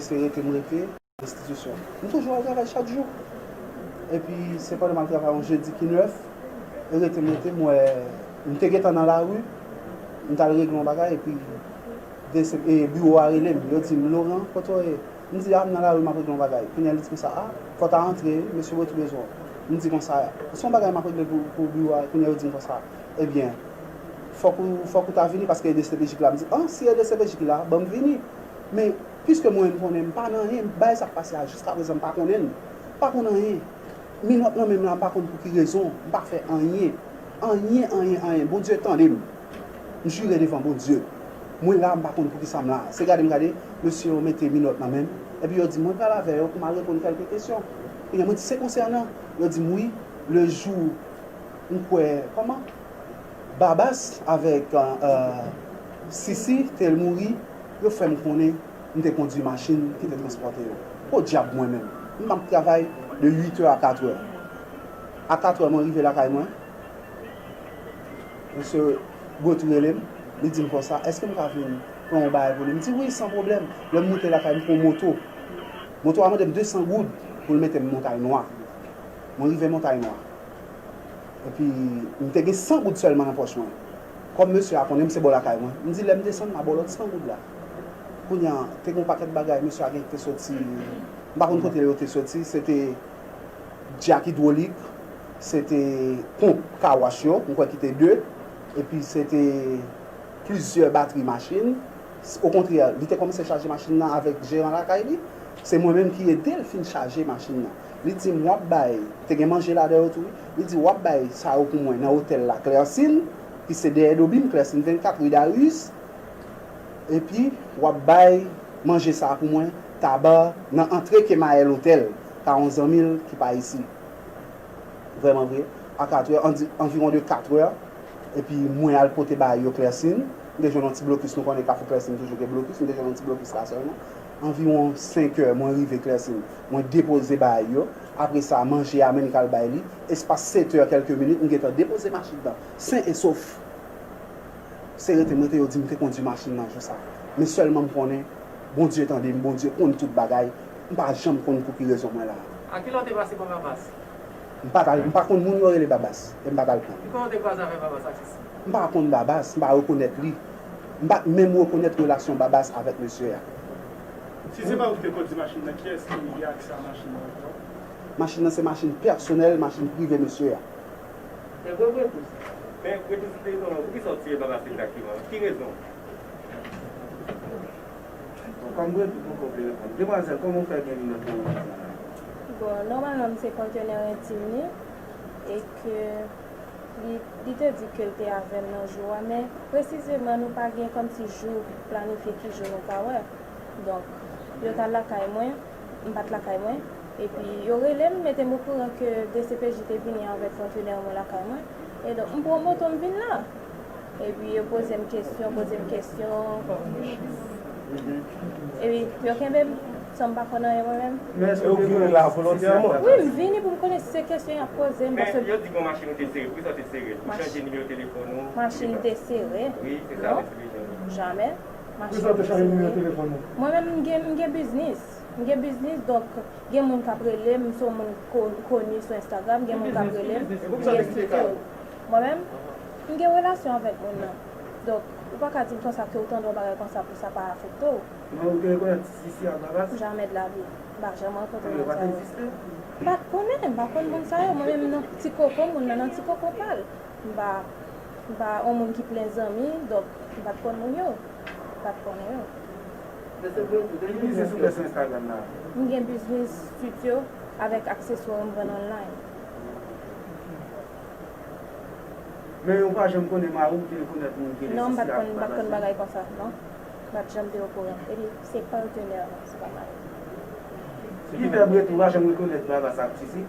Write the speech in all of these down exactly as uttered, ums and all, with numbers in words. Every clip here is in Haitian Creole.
Se rete m rete nan enstitisyon. M toujou al travay chak jou. Epi se pandan m al travay yon jedi ki nèf, e rete m rete, m wè, m te gentan nan lari, m t al regle yon bagay, epi de se, e biwo a rele m, yo di m, "Laurent, kote w ye?" M di, "A, m nan lari, m ap regle yon bagay." Kounye a, li di konsa, "A, fò w ta antre, mesye Bretous bezwen w." M di konsa, "Se yon bagay m ap regle pou, pou biwo a," kounye a, yo di m konsa, "Ebyen, fòk ou, fòk ou ta vini paske e de se pe ji ki la." M di, "A, si e de se pe ji ki la, ban m vini." Men, piske mwen, m konnen m pa nan anyen, bagay sa k pase a, jiskaprezan, m pa konnen l. M pa konn anyen. Minòt nan men m la, m pa konn pou ki rezon, m pa fè anyen. Anyen, anyen, anyen. Bondye tande m. M jire devan Bondye. Mwen la, m pa konn pou ki sa m la. Se gade m gade, mesye yo mete minòt nan men m. Epi yo di m mwen pral avè yo pou m al reponn kèlke kesyon. Ebyen, mwen di, "Se konsènan?" Yo di m, "Wi, le jou, m kwè, kòman? Babas avèk, euh, euh, Sisi te l mouri, yo fè m konnen m te kondui machin ki te transpòte yo." Podyab mwen menm. M ap travay de uit è a kat è. A kat è, mwen rive lakay mwen. Mesye Bretous rele m, li di m konsa, "Èske m ka vin pran yon bagay pou li?" M di, "Wi, san pwoblèm." Lè m moute lakay, m pran moto. Moto a mande m de san goud pou l mete m Montay Nwa. Mwen rive Montay Nwa. Epi, m te gen san goud sèlman nan pòch mwen. Kòm mesye a konnen m se bò lakay mwen, m di, "Lè m desann, m a ba w lòt san goud la." Kounye a, te gen yon pakèt bagay, mesye a gen te soti, m pa konn kote yo te soti, se te djak idwolik, se te ponp kawach yo, m kwè ki te de, epi se te plizyè batri machin. Okontrè, li te kòmanse chaje machin nan avèk jeran lakay li. Se mwen menm ki ede l fin chaje machin nan. Li di m, "W ap bay," te gen manje ladan yo tou, wi. Li di, "W ap bay sa yo pou mwen nan otèl la, Clercine, ki se dèyè do Bim, Clercine vennkat, ri Darius. Epi, w ap bay manje sa a pou mwen, taba, nan antre Kemayèl Otèl, ka yon zanmi l ki pa isi." Vrèman vre, a kat è, anvi-, anviwon de kat è, epi mwen al pote bagay yo Clercine. M te jwenn yon ti blokis, nou konnen Kafou Clercine toujou gen blokis, m te jwenn yon ti blokis la sèlman. Anviwon senk è, mwen rive Clercine, mwen depoze bagay yo. Apre sa, manje a menm k al bay li. Espas sèt è kèlke minit, m gentan depoze machin nan, sen e sof. Se rete m rete, yo di m te kondui machin nan jou sa. Men sèlman m konnen, Bondye tande m, Bondye konn tout bagay. M pa janm konn pou ki rezon mwen la. A kilè w te pase pa Babas? M pa t al, m pa konn moun yo rele Babas, e m pa t al pran. Ki kòman w te kwaze avèk Babas ak Sisi? M pa konn Babas, m pa rekonèt li. M pa t menm rekonèt relasyon Babas avèk mesye a. Si se pa ou ki te kondui machin nan, kiyès ki gen aksè a machin nan ankò? Machin nan se machin pèsonèl, machin prive mesye a. Men vre vre tou. Men vre tou sou telefòn nan, poukisa w tiye Babas egzakteman? Ki rezon? Kòm vre tou poko vle reponn. Demwazèl, kòman w fè gen minòt nan machin nan? Bon, nòmalman, m se patenè entim li, e ke li, li te di ke l te avè m nan jou a, men presizeman, nou pa gen kòmsi jou planifye ki jou nou ka wè. Donk, yo t al lakay mwen, m pa t lakay mwen. Epi, yo rele m, mete m okouran ke D C P J te vini avèk kontenè mwen lakay mwen. E donk, m pran moto, m vin la. Epi, yo poze m kesyon, poze m kesyon. Epi, yo kenbe m, san m pa konn anyen mwen menm. Men èske w te vini la volontèman? Wi, m vini pou m konnen si se kesyon y ap poze m, paske yo di gen yon machin ou te sere, poukisa w te sere l? Ou chanje nimewo telefòn ou? Machin te sere? Wi, se sa, non. Jamè. Machin te sere. Mwen menm, m gen, m gen biznis. M gen biznis, donk, gen moun k ap rele m, m se yon moun ko-, koni sou Instagram, gen moun k ap rele m, m gen site yo. Mwen menm, m gen relasyon avèk moun nan. Donk, ou pa ka di m konsa ke ou tande yon bagay konsa pou sa pa afekte w. Men ou te rekonèt Sisi ak Babas? Jamè de la vi. M pa janm rankontre moun sa yo. Yo pa t egziste? M pa t konnen, m pa konn moun sa yo. Mwen menm nan ti koko, moun nan nan ti koko pa l. M pa, m pa yon moun ki plen zanmi, donk m pa t konn moun yo. M pa t konnen yo. Ki biznis ou fè sou Instagram la? M gen biznis stityo avèk akseswa m vann online. Men ou pa janm konnen mari w te rekonèt moun ki rele Sisi ak Babas? Non, m pa t konn, m pa t konn bagay konsa, non. M pa t janm te okouran. Epi, se patenè, se pa mari. Ki fè Bretou pa janm rekonèt Babas ak Sisi?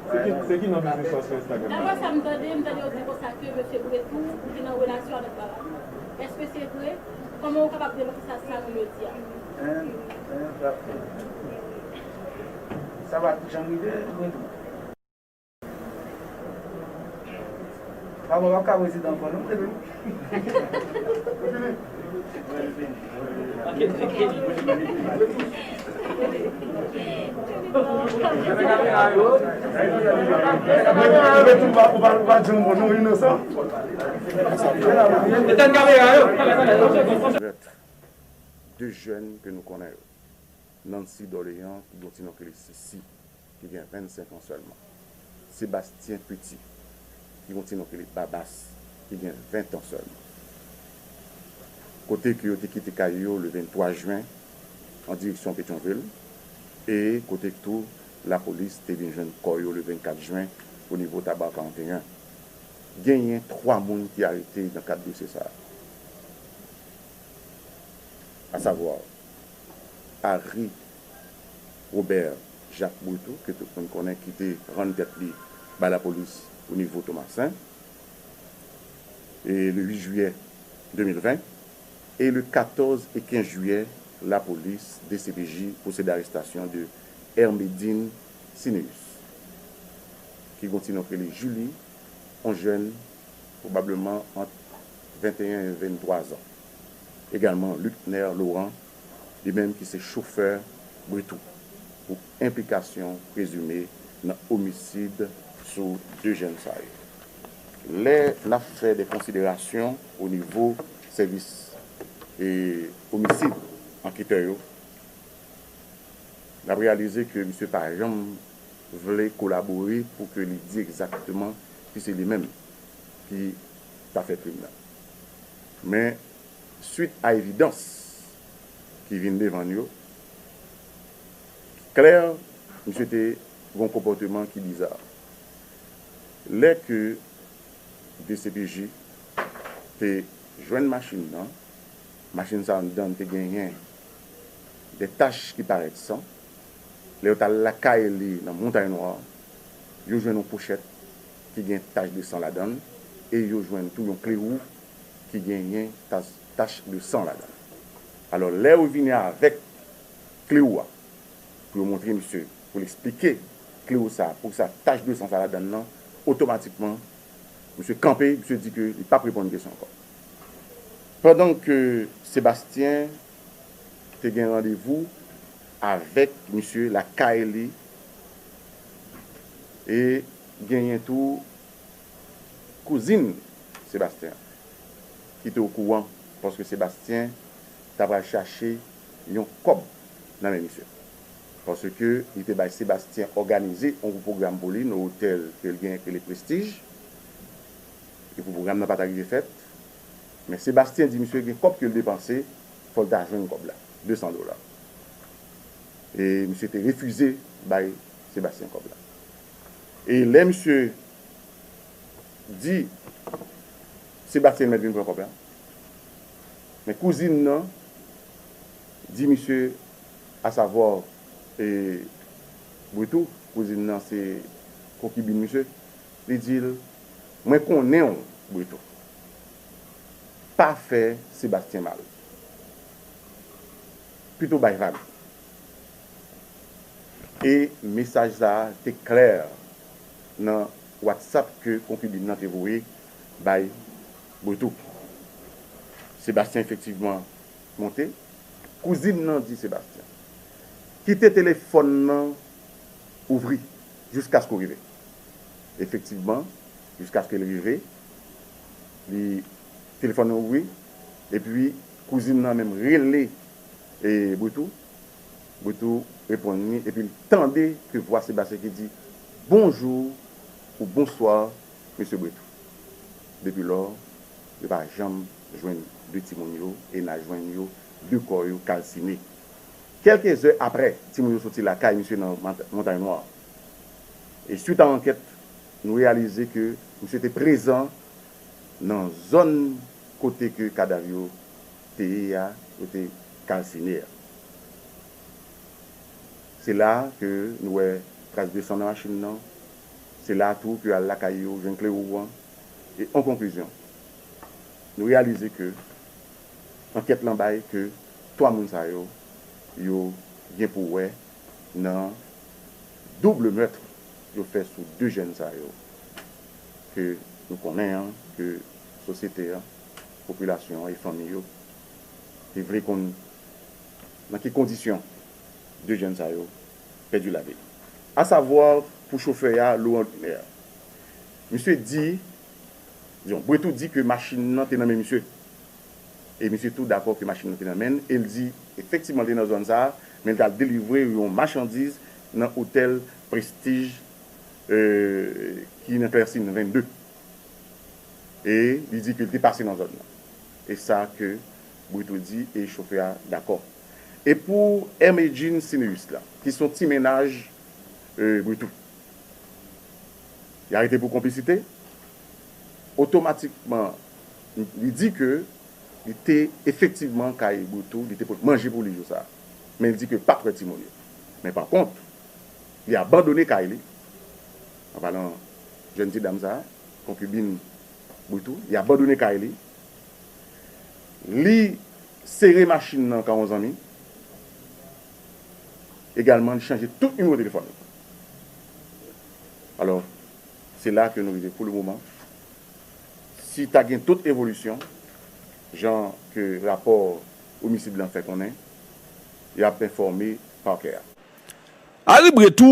Se ki, se ki non biznis ou sou Instagram? Daprè sa m tande, m tande yo di konsa ke mesye Bretou, ou te nan relasyon avèk Babas. Èske se vre? Kòman ou kapab demanti sa, sa moun yo di a? Hein? Hein? Sa pa t janm rive, Bretou? A mwen pa ka prezidan ankò non. Etann kamera yo. De jèn ke nou konnen yo. Nancy Dorléans, ki gen yon ti non ki rele Sisi, ki gen vennsenk an sèlman. Sébastien Petit, ki gen yon ti non ki rele Babas, ki gen ven an sèlman. Kote ke yo te kite kay yo le venntwa jen an direksyon Petyonvil, e kote ke tou lapolis te vin jwenn kò yo le vennkat jen o nivo Taba karanteyen. Genyen twa moun ki arete nan kad dosye sa a. Asavwa, Harry Robert Jacques Boutou, ke tout moun konnen, ki te rann tèt li bay lapolis o nivo Tomasen, e le uit jiyè de mil ven, e le katòz e kenz jiyè, lapolis, D C P J, pwosede arestasyon de Hermedine Cinéus, ki gen yon ti non ki rele Julie, yon jèn pwobableman ant venteyen e venntwa zan. Egalman, Lucner Laurent, li menm ki se chofè Bretou, pou enplikasyon prezime nan omisid sou de jèn sa yo. Lè n ap fè de konsiderasyon o nivo sèvis, e, omisid, anketè yo, n ap reyalize ke misye pa janm vle kolabore pou ke li di egzakteman si se li menm ki ta fè krim nan. Men, swit a evidans ki vin devan n yo, klè, misye te gen yon konpòteman ki biza. Lè ke D C P J te jwenn machin nan, machin sa anndan te genyen de tach ki parèt san. Lè yo t al lakay li nan Montay Nwa, yo jwenn yon pochèt ki gen tach de san ladan l, e yo jwenn tou yon kle wou ki genyen tach, tach de san ladan l. Alò, lè yo vini avèk kle wou a, pou yo montre misye, pou l eksplike kle wou sa, pou sa tach de san sa ladan l nan, otomatikman, misye kanpe, misye di ke li p ap reponn kesyon ankò. Pandan ke Sebastyen te gen randevou avèk misye lakay li, e genyen tou kouzin Sebastyen an, ki te okouran, paske Sebastyen ta pral chache yon kòb nan men misye. Paske li te bay Sebastyen òganize yon pwogram pou li nan otèl ke l genyen, ke le Prestige, e pou pwogram nan pa ta rive fèt. Men Sebastyen di misye gen kòb ke l depanse, fò l ta jwenn kòb la, de san dola. E misye te refize bay Sebastyen kòb la. E lè misye di Sebastyen mèt vin pran kòb la, men kouzin nan di misye, asavwa, e, Bretou, kouzin nan se konkibin misye, li di l, mwen konnen w, Bretou. Pa fè Sebastyen mal. Pito bay vag. E mesaj sa a te klè nan WhatsApp ke konkibin nan te voye bay Bretou. Sebastyen efektivman monte. Kouzin nan di Sebastyen, kite telefòn nan ouvri jiskaske w rive. Efektivman, jiskaske l rive, li, telefòn nan ouvri, epi kouzin nan menm rele, e, Bretou. Bretou reponn li, epi l tande ke vwa Sebastyen ki di, bonjou ou bonswa, mesye Bretou. Depi lò, yo pa janm jwenn de timoun yo, e n a jwenn yo, de kò yo kalsine. Kèlke zè apre, timoun yo soti lakay misye nan Mont-, Montay Nwa. E swit a ankèt, nou reyalize ke misye te prezan nan zòn kote ke kadav yo te ye a, yo te kalsine a. Se la ke nou wè tras de san nan machin nan. Se la tou ke al lakay yo, jwenn kle wou an. E an konklizyon, nou reyalize ke ankèt lan bay ke twa moun sa yo, yo gen pou wè nan double meurtre yo fè sou de jèn sa yo, ke Nou konnen an ke sosyete an, popilasyon an e fanmi yo te vle konn nan ki kondisyon de jèn sa yo pèdi lavi. Asavwa, pou chofè a, Laurent Lumière, misye di, dizon, Bretou di ke machin nan te nan men misye. E misye tou dakò ke machin nan te nan men l, e l di efektivman l te nan zòn sa a, men l t al delivre yon machandiz nan otèl Prestige, euh, ki nan Klèsin vennde. E li di ke l te pase nan zòn nan. E sa ke Bretou di, e chofè a dakò. E pou Hermedjine Cineus la, ki se yon ti mennaj, euh, Bretou, li arete pou konplisite, otomatikman, li di ke li te efektivman kay Bretou, li te pot manje pou li jou sa a. Men li di ke l pa t wè timoun yo. Men pa kont, li abandone kay li, an palan jèn ti dam sa a, konkibin Bretou, li abandone kay li, li sere machin nan ka yon zanmi, egalman li chanje tout nimewo telefòn li. Alò, se la ke nou rive pou le moman. Si ta gen tout evolisyon, jan ke rapò omisid lan fè konnen, y ap enfòme pakè a. Harry Bretou